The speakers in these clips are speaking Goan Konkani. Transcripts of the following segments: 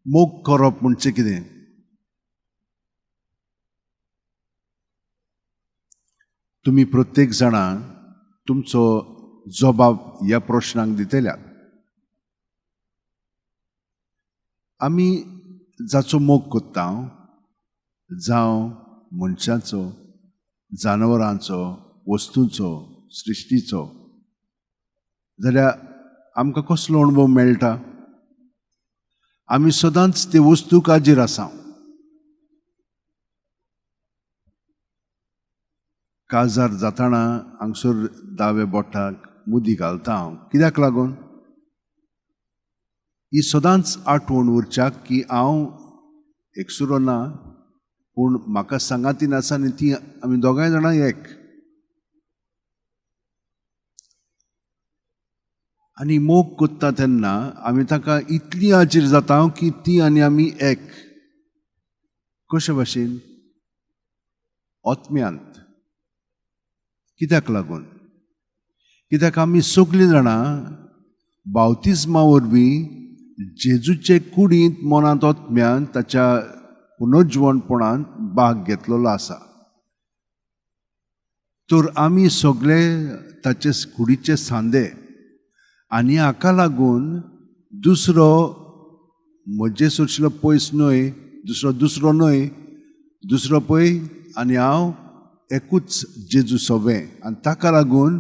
मोग करप म्हणजे कितें? तुमी प्रत्येक जाणां तुमचो जबाब ह्या प्रश्नाक दितल्यात. आमी जाचो मोग करता, जावं मनशाचो, जानवरांचो, वस्तूंचो, सृश्टीचो, जाल्यार आमकां कसलो अणभव मेळटा? आमी सदांच ते वस्तूक हाजीर आसा. काजार जाताना हांगसर दावे बोटाक मुदी घालता हांव, कित्याक लागून? ही सदांच आठवण उरच्याक की हांव एकसुरो ना, पूण म्हाका सांगातीन आसा आनी ती आमी दोगांय जाणां एक. आनी मोग करता तेन्ना आमी ताका इतली हाजीर जाता की ती आनी आमी एक. कशे भाशेन? आत्म्यांत. कित्याक लागून? कित्याक आमी सगळीं जाणां बावतिज्मा वरवीं जेजूचे कुडींत मनांत आत्म्यान ताच्या पुनर्जिवणपणांत भाग घेतलेलो आसा. तर आमी सगळे ताचे कुडीचे सांदे आनी हाका लागून दुसरो म्हजे सोडशिलो पयस न्हय, दुसरो दुसरो न्हय, दुसरो पय आनी हांव एकूच जेजू सवें. आनी ताका लागून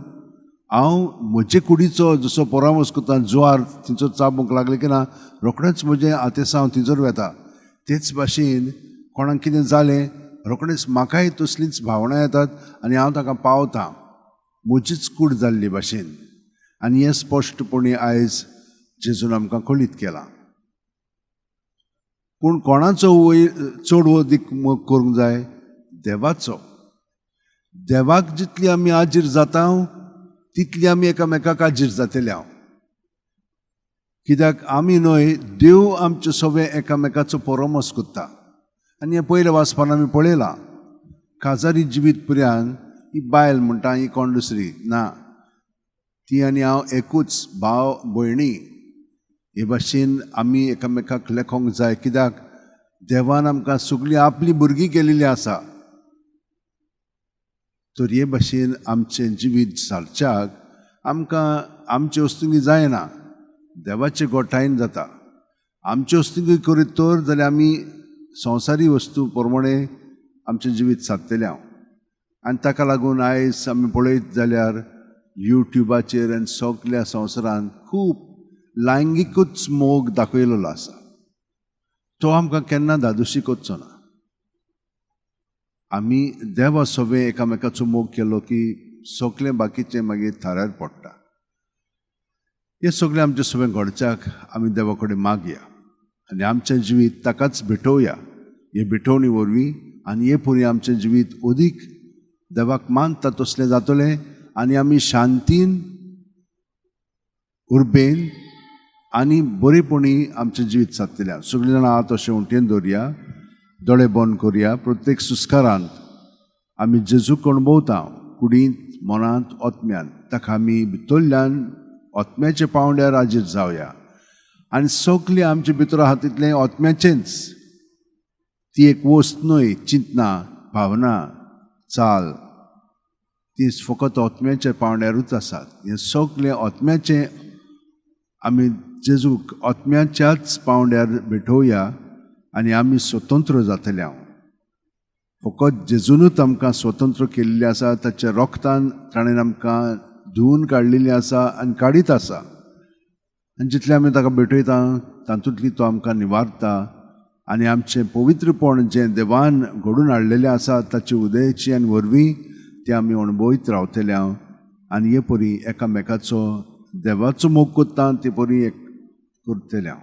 हांव म्हजे कुडीचो जसो परामर्श करता, ज्वार थंयसर चाबूंक लागले की ना, रोखडेंच म्हजें आतेसांव थंयसर वेता. तेच भाशेन कोणाक कितें जालें रोखडेंच म्हाकाय तसलींच भावनां येतात आनी हांव ताका पावता, म्हजीच कूड जाल्ली भाशेन. आनी हें स्पश्टपणी आयज जेजून आमकां कळीत केलां. पूण कोणाचो वयर चड अदीक मोग करूंक जाय? देवाचो. देवाक जितली आमी हाजीर जाता तितली आमी एकामेकाक हाजीर जातले हांव. कित्याक आमी न्हय, देव आमचे सगळे एकामेकाचो परामर्श करता. आनी हें पयल्या वाचपान आमी पळयलां, काजारी जिवीत पर्यंत ही बायल म्हणटा ही कोण दुसरी ना, ती आनी हांव एकूच, भाव भयणी. हे भाशेन आमी एकामेकाक लेखोंक जाय. कित्याक देवान आमकां सगळीं आपलीं भुरगीं केलेलीं आसा. तर हे भाशेन आमचें जिवीत सारच्याक आमकां आमचे वस्तुंगी जायना, देवाचे गोठायन जाता. आमचे वस्तुंगी करीत तर जाल्यार आमी संवसारी वस्तू प्रमाणे आमचें जिवीत सादतलें हांव. आनी ताका लागून आयज आमी पळयत जाल्यार युट्युबाचेर आनी सगल्या संवसारांत खूब लैंगिकूच मोग दाखयलेलो आसा. तो आमकां केन्ना धादोशी करचो ना. आमी देवा सवें एकामेकाचो मोग केलो की सगलें बाकीचें मागीर थाऱ्यार पडटा. हें सगळें आमचें सगळें घडच्याक आमी देवा कडेन मागया आनी आमचें जिवीत ताकाच भेटोवया. हे भेटवणी वरवीं आनी हे परी आमचें जिवीत अदीक देवाक मानता तसलें जातलें आनी आमी शांतीन, उर्बेन आनी बरेपणी आमचें जिवीत सादतलें. सगळीं जाणां हात अशें उंटेन दवरया, दोळे बंद करया. प्रत्येक सुस्कारांत आमी जेजूक अणभवता, कुडींत, मनांत, आत्म्यांत. ताका आमी भितरल्यान आत्म्याच्या पांवड्यार हाजीर जावया आनी सगळें आमचे भितर आहा तितलें आत्म्याचेंच. ती एक वस्त न्हय, चिंतना, भावना, चाल, ती फकत आत्म्याच्या पांवड्यारूच आसात. हें सगळें आत्म्याचें आमी जेजूक आत्म्याच्याच पांवड्यार भेटोवया आनी आमी स्वतंत्र जातले. हांव फकत जेजूनूच आमकां स्वतंत्र केल्लें आसा. ताच्या रोगतान ताणें आमकां धुवून काडलेली आसा आनी काडीत आसा. आनी जितलें आमी ताका भेटयता तातूंतली तो आमकां निवारता आनी आमचें पवित्रपण जें देवान घडून हाडलेलें आसा ताचे उदयाची आनी वरवीं तें आमी अणभवयत रावतले हांव. आनी हे परी एकामेकाचो देवाचो मोग करता ते परी एक करतले हांव.